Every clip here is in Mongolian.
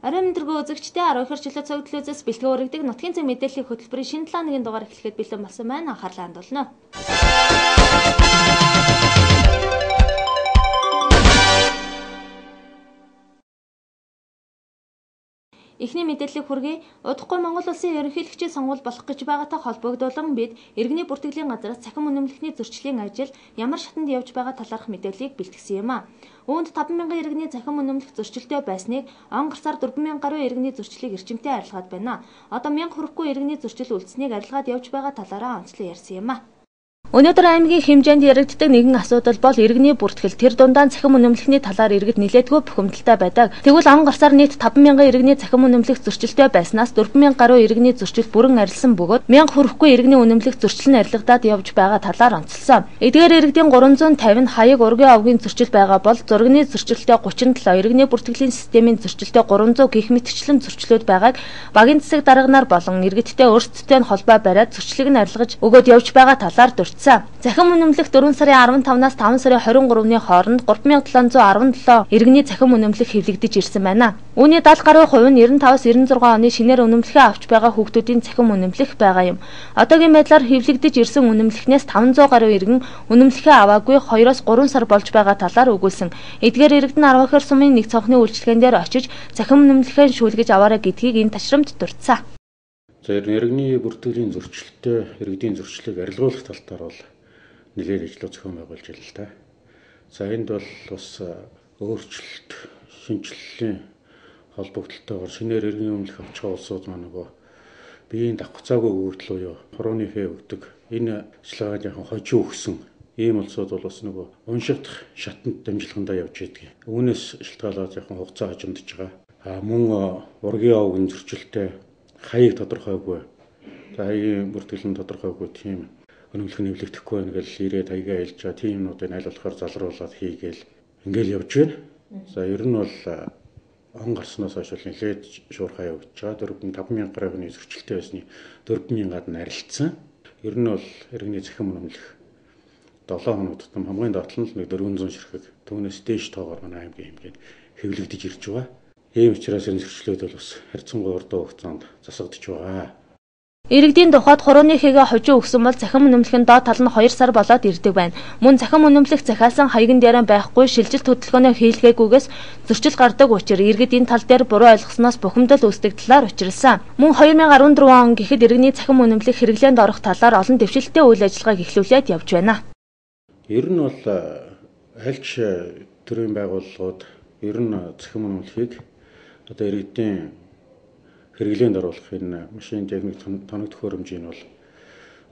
Оройн мэдрэгөө үзэгчдээ 12 жилийн цаг төлөөсөөс бэлтгэн өргөдөг нутгийн зам мэдээллийн хөтөлбөрийн шинэ 7 хоногийн дугаар эхлэхэд бэлэн болсон байна. Анхаарлаа хандуулна. Эхний мэдээллийг хүргэе. Удахгүй Монгол Улсын ерөнхийлөгчийн сонгуул болох гэж байгаатай холбогдуулан бид иргэний бүртгэлийн газраас цахим үнэмлэхний зөрчлийн ажил ямар шатанд явж байгаа талаарх мэдээллийг бэлтгэсэн юм а. Үүнд 5,000 иргэний цахим үнэмлэх зөрчилтэй байсныг он гарсаар 4,000 гаруй иргэний зөрчлийг эрчимтэй арилгаад байна. Одоо 1,000 хүрэхгүй иргэний зөрчил үлдсэнийг арилгаад явж байгаа талаараа онцлон ярьсан юм а. Өнөөдөр аймгийн хэмжээнд яригддаг нэгэн асуудал бол иргэний бүртгэл. Тэр дундаа цахим үнэмлэхний талаар иргэд нэлээдгүй бухимдалтай байдаг. Тэгвэл он гарсаар нийт 5,000 иргэний цахим үнэмлэх зөрчилтэй байснаас 4,000 гаруй иргэний зөрчил бүрэн арилсан бөгөөд 1,000 хүрэхгүй иргэний үнэмлэх зөрчил нь арилгадаад явж байгаа талаар онцлсон. Эдгээр иргэдийн 350 хаяг ургийн овгийн зөрчил байгаа бол зургийн зөрчилтэй 37, иргэний бүртгэлийн системийн зөрчилтэй 300 гэх мэтчлэн зөрчлүүд байгааг багийн засаг дарганаар болон иргэдтэй өөрсдөдөө нь холбоо бариад зөрчлийг нь арилгаж өгөөд явж байгаа талаар дурдсан. Цахим үнэмлэх 4 сарын 15-наас 5 сарын 23-ны хооронд 3717 иргэний цахим үнэмлэх хэвлэгдэж ирсэн байна. Үүний 70 гаруй хувь нь 95-96 оны шинээр үнэмлэхээ авч байгаа хүүхдүүдийн цахим үнэмлэх байгаа юм. Одоогийн байдлаар хэвлэгдэж ирсэн үнэмлэхнээс 500 гаруй иргэн үнэмлэхээ аваагүй 2-3 сар болж байгаа талаар өгүүлсэн. Эдгээр иргэд нь 12 сумын нэг цонхны үйлчилгээн дээр очиж цахим үнэмлэхээ шүүлгэж аваарай гэдгийг энэ ташрамд дурдсан. За иргэний бүртгэлийн зөрчилтэй иргэдийн зөрчлийг арилгуулах тал дээр бол нэлээд ажил зохион байгуулж байна л да. За энд бол бас өөрчлөлт, шинэчлэлийн холбогдлолтойгоор шинээр иргэний өмнөх авч байгаа улсууд маань нөгөө биеийн давхцаагүй өгөгдөл буюу хурууны хээ өгдөг. Энэ ажиллагааг яхан хожим өгсөн ийм улсууд бол бас нөгөө уншигдах шатанд дамжлагандаа явж байдаг. Үүнээс шалтгаалаад яхан хугацаа хожимдож байгаа. А мөн ургийн овгийн зөрчилтэй хаяг тодорхойгүй. За хаягийн бүртгэл нь тодорхойгүй тийм өнөглөх нэвлэгдэхгүй байна гэж ирээд хаягаа хэлж байгаа. Тийм юмнуудыг аль болохоор залруулад хийгээл ингээл явж байна. За ер нь бол он гарснаас хойш бол нэлээд шуурхай явагдаж байгаа. 4,5 мянган гаруй хүний зөрчилтэй байсны 4,000 гадна арилцсан. Ер нь бол иргэний цахим үнэмлэх 7 хоног тутам хамгийн доод нь л нэг 400 ширхэг. Түүнээс дээш тоогоор манай аймгийн хэмжээнд хэвлэгдэж ирж байгаа. Ийм учраас энэ зөрчлүүд бол бас харьцангуй урт хугацаанд засагдж байгаа. Иргэдийн тухайд хурууны хэгээ хожим өгсөн бол цахим үнэмлэх нь доод тал нь 2 сар болоод ирдэг байна. Мөн цахим үнэмлэх захиалсан хаяган дээр байхгүй шилжилт хөдөлгөөнөө хийлгээгүйгээс зөрчил гардаг учир иргэд энэ тал дээр буруу ойлгосноос бухимдал үүсдэг талаар учирлсан. Мөн 2014 он гэхэд иргэний цахим үнэмлэх хэрэглээнд орох талаар олон дэвшилттэй үйл ажиллагааг эхлүүлээд явж байна. Ер нь бол аль ч төрийн байгууллагууд ер нь цахим үнэмлэхийг одоо иргэдийн хэрэглээнд оруулах энэ машин техник тоног төхөөрөмжийг бол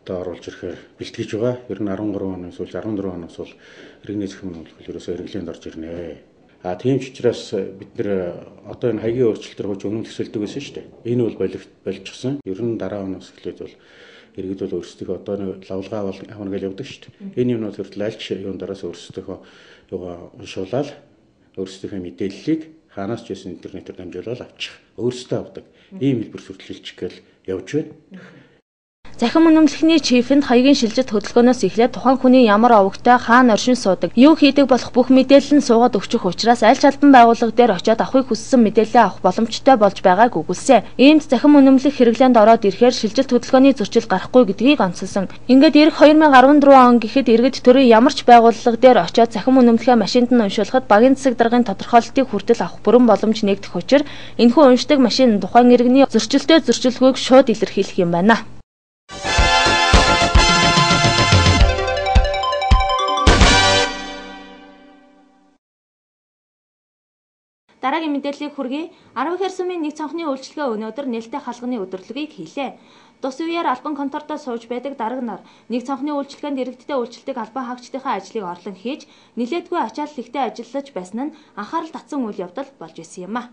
одоо оруулж ирэхээр бэлтгэж байгаа. Ер нь 13 оноос үл 14 оноос бол иргэний цахим үнэмлэх ерөөсөө хэрэглээнд орж ирнэ. А тийм ч учраас бид нэр одоо энэ хаягийн өөрчлөлт төр хууч үнэмлэх сэлдэг байсан шүү дээ. Энэ бол болчихсон. Ер нь дараа оноос эхлээд бол иргэд бол өөрсдийнхөө одоо нэг лавлгаа авна гэж явдаг шүү дээ. Энэ юмнууд хүртэл аль ч юун дараас өөрсдийнхөө юугаа уншуулаад өөрсдийнхөө мэдээллийг хаанаас ч байсан интернетээр дамжуулаад авчих. Өөрсдөө авдаг. Ийм хэлбэр сүртлэлчих гээл явж байна. Цахим үнэмлэхний чифэнд хаягийн шилжилт хөдөлгөөнөөс эхлээд тухайн хүний ямар овогтой хаана оршин суудаг, юу хийдэг болох бүх мэдээлэл нь суугаад өгчих учраас аль ч албан байгууллага дээр очиод авахыг хүссэн мэдээлэлээ авах боломжтой болж байгааг өгүүлсэн. Иймд цахим үнэмлэх хэрэглээнд ороод ирэхээр шилжилт хөдөлгөөний зөрчил гарахгүй гэдгийг онцлсон. Ингээд ирэх 2014 он гэхэд иргэд төрийн ямар ч байгууллага дээр очиод цахим үнэмлэхээ машинд нь уншуулахад багийн засаг даргын тодорхойлолтыг хүртэл авах бүрэн боломж нэгдэх учир энэхүү уншдаг машин тухайн иргэний зөрчилтэй зөрчилгүйг шууд илэрхийлэх юм байна. Дараагийн мэдээллийг хүргэе. 12 сумын нэг цонхны үйлчилгээ өнөөдөр нээлттэй хаалганы өдөрлөгийг хийлээ. Тус үеэр албан контордоо сууж байдаг дарга нар нэг цонхны үйлчилгээнд иргэдтэй үйлчилдэг албан хаагчдынхаа ажлыг орлон хийж нэлээдгүй ачаал ихтэй ажиллаж байсан нь анхаарал татсан үйл явдал болж исэн юм а.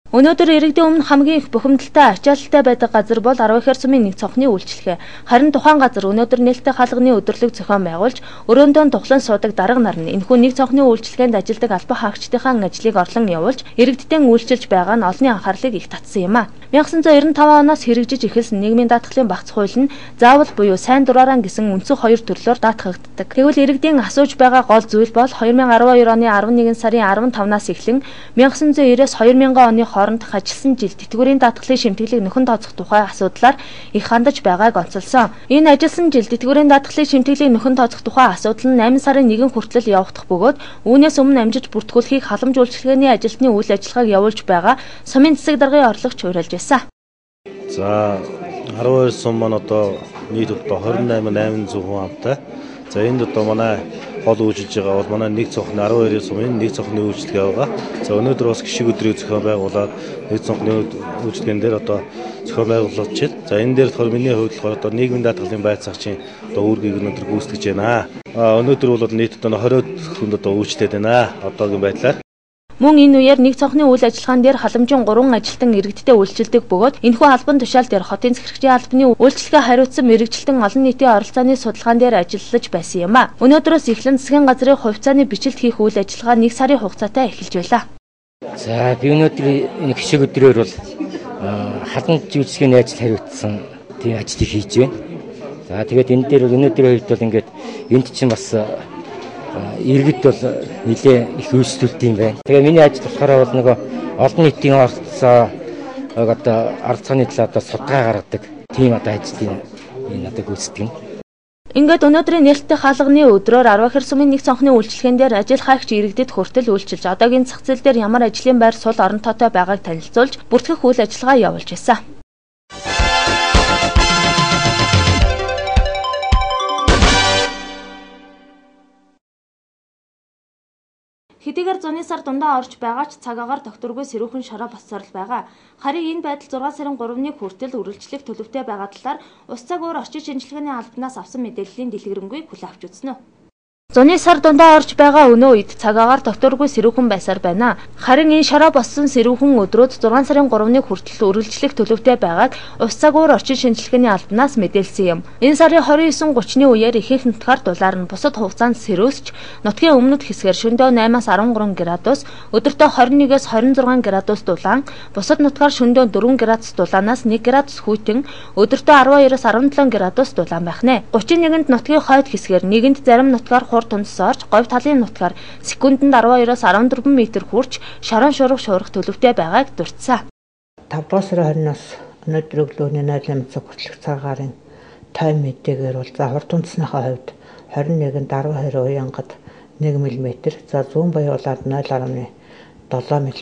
Өнөөдөр иргэдийн өмнө хамгийн их бухимдалтай ачаалалтай байдаг газар бол 12 сумын нэг цонхны үйлчилгээ. Харин тухайн газар өнөөдөр нээлттэй хаалганы өдөрлөг зохион байгуулж өрөөндөө тухлан суудаг дарга нар нь энэхүү нэг цонхны үйлчилгээнд ажилладаг албан хаагчдынхаа ажлыг орлон явуулж иргэдтэй үйлчилж байгаа нь олонний анхаарлыг их татсан юм а. 1995 оноос хэрэгжиж эхэлсэн нийгмийн даатгалын багц хууль нь заавал буюу сайн дураараа гэсэн үндсэн хоёр төрлөөр даатгагддаг. Тэгвэл иргэдийн асууж байгаа гол зүйл бол 2012 оны 11 сарын 15-наас эхлэн 1990-ээс 2000 оны хооронд ажилласан жил тэтгэврийн даатгалын шимтгэлийг нөхөн тооцох тухай асуудлаар их хандаж байгааг онцолсон. Энэ ажилласан жил тэтгэврийн даатгалын шимтгэлийг нөхөн тооцох тухай асуудал нь 8 сарын 1 хүртэл явагдах бөгөөд үүнээс өмнө амжиж бүртгүүлэхийг халамж үйлчилгээний ажилтны үйл ажиллагааг явуулж байгаа сумын засаг даргын орлогч уриалж байсан. За 12 сум маань одоо нийт одоо 28,800 хүн амтай. За энд одоо манай гол үйлчилж байгаа бол манай нэг цонхны 12 сумын нэг цонхны үйлчилгээ байгаа. За өнөөдөр бас гişиг өдрийг зохион байгуулад нэг цонхны үйлчилгээн дээр одоо зохион байгуулж байна. За энэ дээр болохоор миний хувьд болохоор одоо нийгмийн даатгалын байцаагчийн одоо үүргийг өнөөдөр гүйцэтгэж байна. Өнөөдөр бол нийт одоо 20 хүнд одоо үйлчлээд байна. Одоогийн байдлаар. Мөн энэ үеэр нэг цонхны үйл ажиллагаан дээр халамжийн 3 ажилтан иргэдтэй үйлчилдэг бөгөөд энэхүү албан тушаал дээр хотын захирагчийн албаны үйлчилгээ хариуцсан мэрэгжилтэн олон нийтийн оролцооны судалгаан дээр ажиллаж байсан юм а. Өнөөдрөөс эхлэн засгийн газрын хувьцааны бичлэлт хийх үйл ажиллагаа 1 сарын хугацаатай эхэлж байлаа. За би өнөөдөр энэ гişиг өдрөөр бол халамж үйлчилгээний ажил хариуцсан тийм ажлыг хийж байна. За тэгээд энэ дээр өнөөдрийн хувьд бол ингээд энд чинь бас иргэд бол нэлээ их үйлчлүүлдэг юм байна. Тэгээ миний ажил болохоор бол нөгөө олон нийтийн оролцоо одоо оролцооны талаар одоо судалгаа гаргадаг тийм одоо ажлыг энэ одоо гүйцэтгэнэ. Ингээд өнөөдрийн нээлттэй хаалганы өдрөөр 12 сумын нэг цонхны үйлчилгээн дээр ажил хайгч иргэдэд хүртэл үйлчилж одоогийн зах зээл дээр ямар ажлын байр сул орон тоотой байгааг танилцуулж бүртгэх үйл ажиллагаа явуулж байсан. Хэдийгээр зуны сар дундаа орж байгаа ч цаг агаар тогтворгүй сэрүүхэн шороо боссоор л байгаа. Харин энэ байдал 6 сарын 3-ны хүртэл үргэлжлэх төлөвтэй байгаа талаар ус цаг уур орчин шинжилгээний албанаас авсан мэдээллийн дэлгэрэнгүй хүлээн авч үзнэ. Зуны сар дундаа орж байгаа өнөө үед цаг агаар тогтворгүй сэрүүхэн байсаар байна. Харин энэ шороо боссон сэрүүхэн өдрүүд 6 сарын 3-ны хүртэл үргэлжлэх төлөвтэй байгааг ус цаг уур орчин шинжилгээний албанаас мэдээлсэн юм. Энэ сарын 29-30-ны үеэр ихэнх нутгаар дулаар нь бусад хугацаанд сэрүүсч нутгийн өмнөд хэсгээр шөнөдөө 8-аас 13 градус, өдөртөө 21-ээс 26 градус дулаан, бусад нутгаар шөнөдөө 4 градус дулаанаас 1 градус хүйтэн, өдөртөө 12-оос 17 градус дулаан байх нэ. 31-нд нутгийн хойд хэсгээр нэгэнд зарим нутгаар тундас орж говь талын нутгаар секундэд 12-оос 14 метр хүрч шорон шуурга шуурах төлөвтэй байгааг дурдсан. 5 дугаар сарын 20-наас өнөөдөр өглөөний 08 цаг хүртэлх цагаарын тойм мэдээгээр бол за хурд тундасныхаа хувьд 21-нд 12 уянгад 1 мм, за зүүн баяуулаад 0.7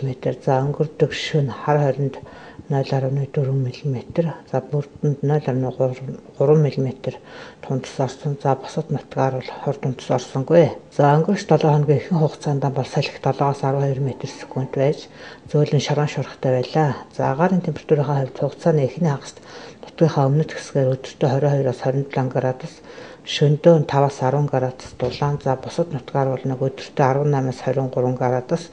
мм, за өнгөрдөг шөнө хар хоринд 0.4 мм, за бүрдэнд 0.3 мм тундас орсон. За бусад нутгаар бол хурд тундас орсонгүй. За өнгөрч 7 хоногийн ихэнх хугацаанд бол салхи 7-оос 12 м/секунд байж зөөлөн шорон шуургатай байлаа. За агаарын температурын хувьд хугацааны эхний хагаст нутгийнхаа өмнөд хэсгээр өдөртөө 22-оос 27 градус, шөнөдөө 5-аас 10 градус дулаан. За бусад нутгаар бол нэг өдөртөө 18-аас 23 градус,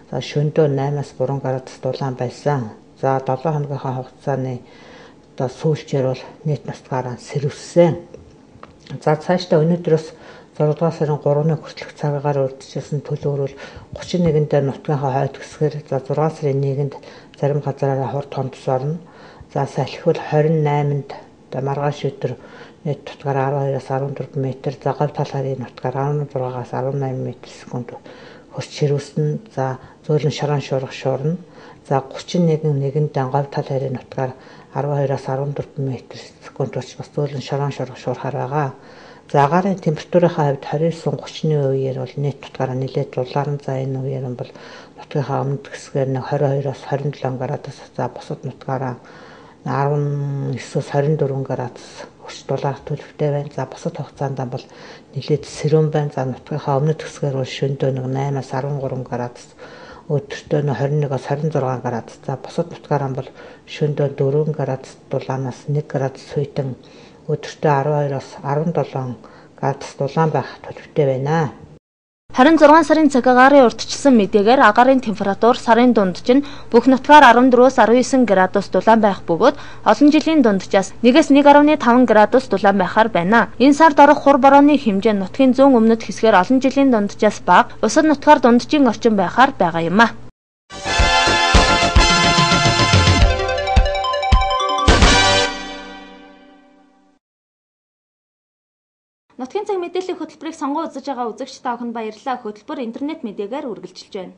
за шөнөдөө 8-аас 3 градус дулаан байсан. За 7 хоногийнхаа хугацааны одоо сүүлчээр бол нийт нутгаараа сэрвсэн. За цаашдаа өнөөдрөөс 6 дугаар сарын 3-ны хүртэлх цагаагаар урьдчилсан төлөөр бол 31-нд нутгийнхаа хойд хэсгээр, за 6 сарын 1-нд зарим газраараа хурд тундас орно. За салхи бол 28-нд одоо маргааш өдөр нийт нутгаар 12-оос 14 м, за говь тал харын нутгаар 16-аас 18 м/секунд хөрч ширүүснэ. За зөөлөн шорон шуурга шуурна. За 31 нэгэнд говь тал харийн нутгаар 12-оос 14 м/секунд болж бас зөөлөн шорон шуурга шуурхаар байгаа. За агаарын температурынхаа хувьд 29-30-ны үеэр бол нийт нутгаараа нэлээд дулаарн. За энэ үеэр нь бол нутгийнхаа өмнөд хэсгээр нэг 22-оос 27 градус, за бусад нутгаараа 19-оос 24 градус хөрч дулаарх төлөвтэй байна. За бусад хугацаанд бол нэлээд сэрүүн байна. За нутгийнхаа өмнөд хэсгээр бол шөнөдөө нэг 8-аас 13 градус, өдөртөө нь 21-оос 26 градус. За бусад нутгаараа бол шөнөдөө 4 градус дулаанаас 1 градус хүйтэн, өдөртөө 12-оос 17 градус дулаан байх төлөвтэй байна. 26 сарын цаг агаарын урьдчилсан мэдээгээр агаарын температур сарын дундаж нь бүх нутгаар 14-өөс 19 градус дулаан байх бөгөөд олон жилийн дунджаас 1-ээс 1.5 градус дулаан байхаар байна. Энэ сард орох хур борооны хэмжээ нутгийн зүүн өмнөд хэсгээр олон жилийн дунджаас бага, бусад нутгаар дунджийн орчин байхаар байгаа юм а. Нутгийн цаг мэдээллийн хөтөлбөрийг сонгон үзэж байгаа үзэгч та бүхэнд баярлалаа. Хөтөлбөр интернет мэдээгээр үргэлжилж байна.